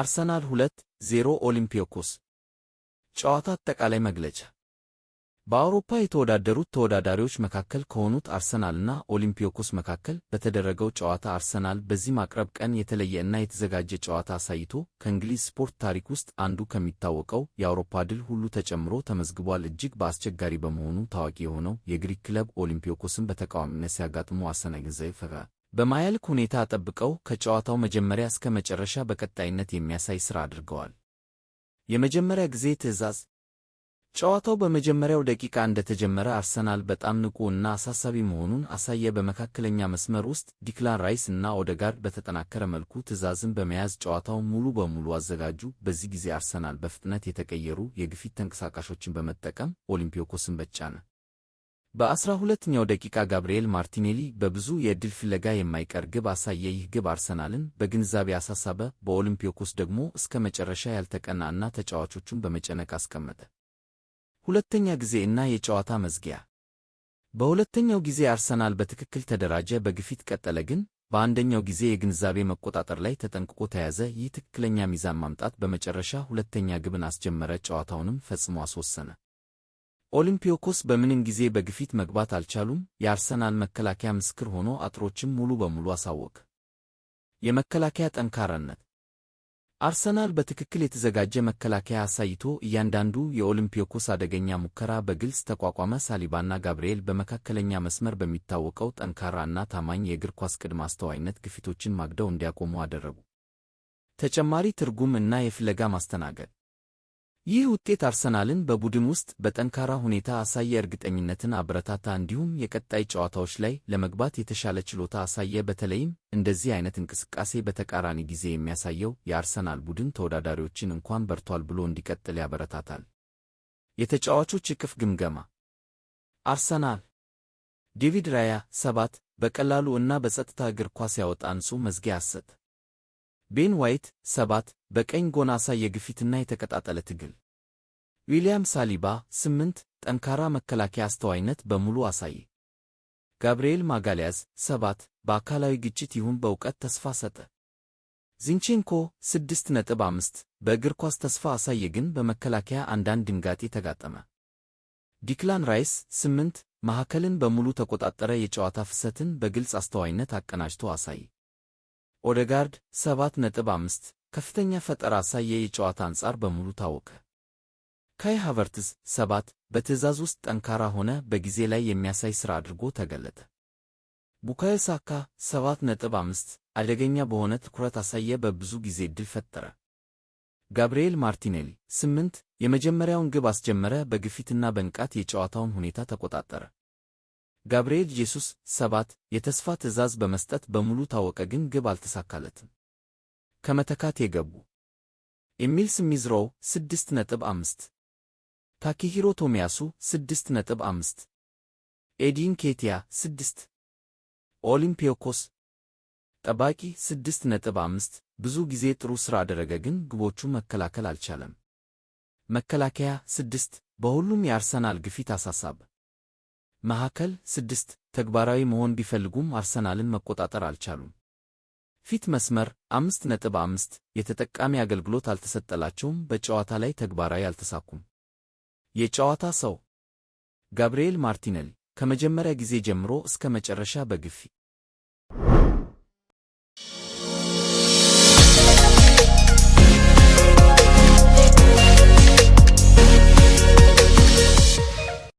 አርሰናል 2-0 ኦሊምፒያኮስ። ጨዋታ አጠቃላይ መግለጫ። በአውሮፓ የተወዳደሩት ተወዳዳሪዎች መካከል ከሆኑት አርሰናልና ኦሊምፒያኮስ መካከል በተደረገው ጨዋታ አርሰናል በዚህ ማቅረብ ቀን የተለየ እና የተዘጋጀ ጨዋታ አሳይቶ ከእንግሊዝ ስፖርት ታሪክ ውስጥ አንዱ ከሚታወቀው የአውሮፓ ድል ሁሉ ተጨምሮ ተመዝግቧል። እጅግ በአስቸጋሪ በመሆኑ ታዋቂ የሆነው የግሪክ ክለብ ኦሊምፒያኮስን በተቃዋሚነት ሲያጋጥሙ አርሰናል በማያልቅ ሁኔታ አጠብቀው ከጨዋታው መጀመሪያ እስከ መጨረሻ በቀጣይነት የሚያሳይ ሥራ አድርገዋል። የመጀመሪያ ጊዜ ትዕዛዝ። ጨዋታው በመጀመሪያው ደቂቃ እንደተጀመረ አርሰናል በጣም ንቁ እና አሳሳቢ መሆኑን አሳየ። በመካከለኛ መስመር ውስጥ ዲክላን ራይስ እና ኦደጋርድ በተጠናከረ መልኩ ትዕዛዝን በመያዝ ጨዋታውን ሙሉ በሙሉ አዘጋጁ። በዚህ ጊዜ አርሰናል በፍጥነት የተቀየሩ የግፊት ተንቀሳቃሾችን በመጠቀም ኦሊምፒያኮስን በጫነ። በ12ኛው ደቂቃ ጋብርኤል ማርቲኔሊ በብዙ የዕድል ፍለጋ የማይቀር ግብ አሳየ። ይህ ግብ አርሰናልን በግንዛቤ አሳሳበ፣ በኦሊምፒያኮስ ደግሞ እስከ መጨረሻ ያልተቀና እና ተጫዋቾቹን በመጨነቅ አስቀመጠ። ሁለተኛ ጊዜ እና የጨዋታ መዝጊያ። በሁለተኛው ጊዜ አርሰናል በትክክል ተደራጀ፣ በግፊት ቀጠለ፣ ግን በአንደኛው ጊዜ የግንዛቤ መቆጣጠር ላይ ተጠንቅቆ ተያዘ። ይህ ትክክለኛ ሚዛን ማምጣት በመጨረሻ ሁለተኛ ግብን አስጀመረ፣ ጨዋታውንም ፈጽሞ አስወሰነ። ኦሊምፒያኮስ በምንም ጊዜ በግፊት መግባት አልቻሉም። የአርሰናል መከላከያ ምስክር ሆኖ አጥሮችም ሙሉ በሙሉ አሳወቀ። የመከላከያ ጠንካራነት። አርሰናል በትክክል የተዘጋጀ መከላከያ አሳይቶ እያንዳንዱ የኦሊምፒያኮስ አደገኛ ሙከራ በግልጽ ተቋቋመ። ሳሊባና ጋብርኤል በመካከለኛ መስመር በሚታወቀው ጠንካራ እና ታማኝ የእግር ኳስ ቅድመ አስተዋይነት ግፊቶችን ማግደው እንዲያቆሙ አደረጉ። ተጨማሪ ትርጉም እና የፍለጋ ማስተናገድ። ይህ ውጤት አርሰናልን በቡድን ውስጥ በጠንካራ ሁኔታ አሳየ፣ እርግጠኝነትን አበረታታ፣ እንዲሁም የቀጣይ ጨዋታዎች ላይ ለመግባት የተሻለ ችሎታ አሳየ። በተለይም እንደዚህ አይነት እንቅስቃሴ በተቃራኒ ጊዜ የሚያሳየው የአርሰናል ቡድን ተወዳዳሪዎችን እንኳን በርቷል ብሎ እንዲቀጥል ያበረታታል። የተጫዋቾች እቅፍ ግምገማ። አርሰናል ዴቪድ ራያ 7 በቀላሉ እና በጸጥታ እግር ኳስ ያወጣ፣ ንጹህ መዝጊያ አሰጥ። ቤን ዋይት 7 በቀኝ ጎን አሳየ ግፊትና የተቀጣጠለ ትግል። ዊሊያም ሳሊባ 8 ጠንካራ መከላከያ አስተዋይነት በሙሉ አሳየ። ጋብርኤል ማጋሊያዝ 7 በአካላዊ ግጭት ይሁን በእውቀት ተስፋ ሰጠ። ዚንቼንኮ 6.5 በእግር ኳስ ተስፋ አሳየ፣ ግን በመከላከያ አንዳንድ ድንጋጤ ተጋጠመ። ዲክላን ራይስ 8 ማዕከልን በሙሉ ተቆጣጠረ፣ የጨዋታ ፍሰትን በግልጽ አስተዋይነት አቀናጅቶ አሳየ። ኦደጋርድ 7.5 ከፍተኛ ፈጠራ አሳየ፣ የጨዋታ አንጻር በሙሉ ታወቀ። ካይ ሃቨርትዝ 7 በትዕዛዝ ውስጥ ጠንካራ ሆነ፣ በጊዜ ላይ የሚያሳይ ሥራ አድርጎ ተገለጠ። ቡካዮ ሳካ 7.5 አደገኛ በሆነ ትኩረት አሳየ፣ በብዙ ጊዜ ዕድል ፈጠረ። ጋብርኤል ማርቲኔሊ 8 የመጀመሪያውን ግብ አስጀመረ፣ በግፊትና በንቃት የጨዋታውን ሁኔታ ተቆጣጠረ። ጋብርኤል ጄሱስ 7 የተስፋ ትዕዛዝ በመስጠት በሙሉ ታወቀ፣ ግን ግብ አልተሳካለትም። ከመተካት የገቡ ኤሚል ስሚዝ ሮው 6.5፣ ታኬሂሮ ቶሚያሱ 6.5፣ ኤዲ ንኬቲያ 6። ኦሊምፒያኮስ ጠባቂ 6.5 ብዙ ጊዜ ጥሩ ሥራ አደረገ፣ ግን ግቦቹ መከላከል አልቻለም። መከላከያ 6 በሁሉም የአርሰናል ግፊት አሳሳብ። መካከል 6 ተግባራዊ መሆን ቢፈልጉም አርሰናልን መቆጣጠር አልቻሉም። ፊት መስመር 5.5 የተጠቃሚ አገልግሎት አልተሰጠላቸውም፣ በጨዋታ ላይ ተግባራዊ አልተሳኩም። የጨዋታ ሰው ጋብርኤል ማርቲኔሊ ከመጀመሪያ ጊዜ ጀምሮ እስከ መጨረሻ በግፊ